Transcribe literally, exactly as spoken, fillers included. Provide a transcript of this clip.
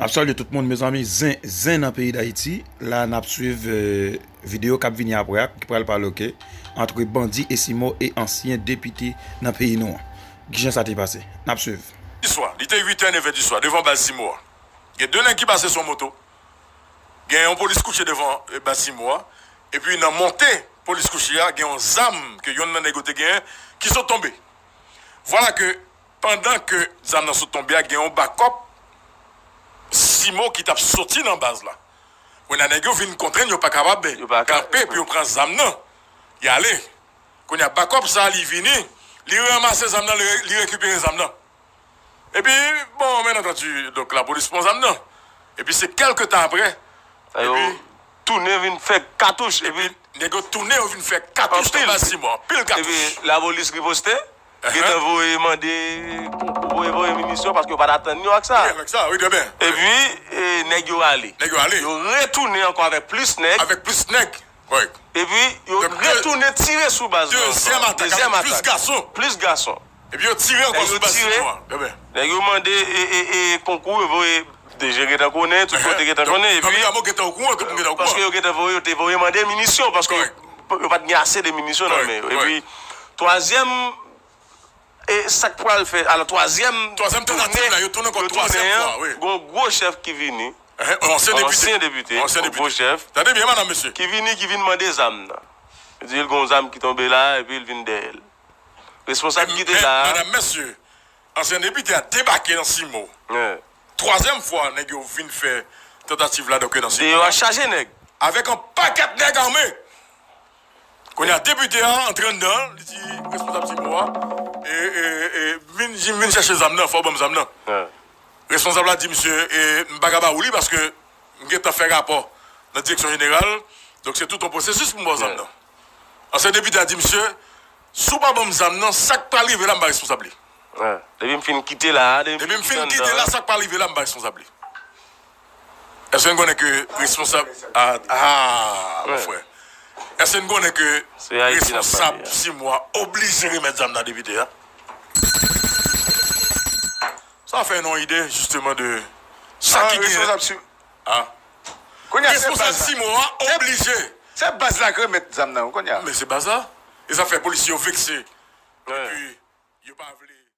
N ap salye tout moun, mezanmi. Zen, zen nan peyi Dayiti. La, n ap swiv, eh, videyo k ap vini apre a, ki pral pale, oke, antre bandi e Simo e ansyen depite nan peyi nou an. Kijan sa te pase? N ap swiv. Diswa, li te uit è, nèf è diswa, devan baz Simo a. Gen de nèg ki pase sou moto. Gen yon polis kouche devan, eh, baz Simo a. Epi nan monte polis kouche a, gen yon zam ke yonn nan nèg yo te genyen ki sot tonbe. Vwala ke pandan ke zam nan sot tonbe a, gen yon bakòp Simo ki t ap soti nan baz la. Kounye a nèg yo vin kontrenn, yo pa kapab kanpe pou yo pran zam nan. Y ale. Kounye a bakòp sa a, li vini, li ranmase zam nan, li, li rekipere zam nan. Epi, bon, men antandi, donk, lapolis pran zam nan. Epi se kèlke tan apre, epi tounen vin fè katouch, epi nèg yo tounen, yo vin fè katouch nan baz Simo, anpil katouch. Epi lapolis riposte, gentan voye mande, voye, voye minisyon, paske yo pa t atann yo ak sa. Wi, avèk sa, wi, trè byen. Epi, e, nèg yo ale. Nèg yo ale. Yo retounen ankò avèk plis nèg. Avèk plis nèg. Epi, yo retounen tire sou baz la ankò. Dezyèm atak, avèk plis gason. Plis gason. Epi yo tire ankò sou baz Simo a. Nèg yo mande, e, e, e, konkou, yo voye, deje gentan konnen, tout kote gentan konnen, epi, paske yo gentan voye, yo te voye mande minisyon, paske yo pa t gen ase de minisyon nan men yo. Epi, twazyèm, e sa k pral fè, alò, twazyèm, twazyèm tantativ la, yo tounen ankò twazyèm fwa, wi. Gon gwo chèf ki vini, ansyen depite, ansyen depite, gwo chèf, tande byen, madanm, mesye, ki vini, ki vin mande zam nan. Li di l gon zam ki tonbe la, epi l vin dèyè l. Responsab ki te la a, medam, mesye, ansyen depite a debake nan Simo. Twazyèm fwa nèg yo vin fè tantativ la, donk, nan Simo. Deyò a chaje nèg. Avèk yon pakèt nèg ame. Kounye a, depite a antre anndan, li di responsab Simo a, e, e, e, vin, vin chèche zam nan, fò w ban m zam nan. Responsab la di misye, e, m pa ka ba ou li paske m gentan fè rapò nan direksyon jeneral, donk se tout yon pwosesis pou m ba w zam nan. Ansyen depite a di misye, si w pa ban m zam nan, sa k pral rive la, m pa responsab li. Depi m fin kite la, depi m fin kite la, sa k pral rive la, m pa responsab li. Èske n konnen ke responsab, a, a, mon frè. Èske n konnen ke responsab Simo a oblije remèt zam nan depite a? Sa fè nou yon ide, jisteman, de sa ki gen. Responsab Simo a oblije. Se baz la k remèt zam nan, kounye a. Men se baz la. E sa fè polisye yo vekse. Epi, yo pa vle.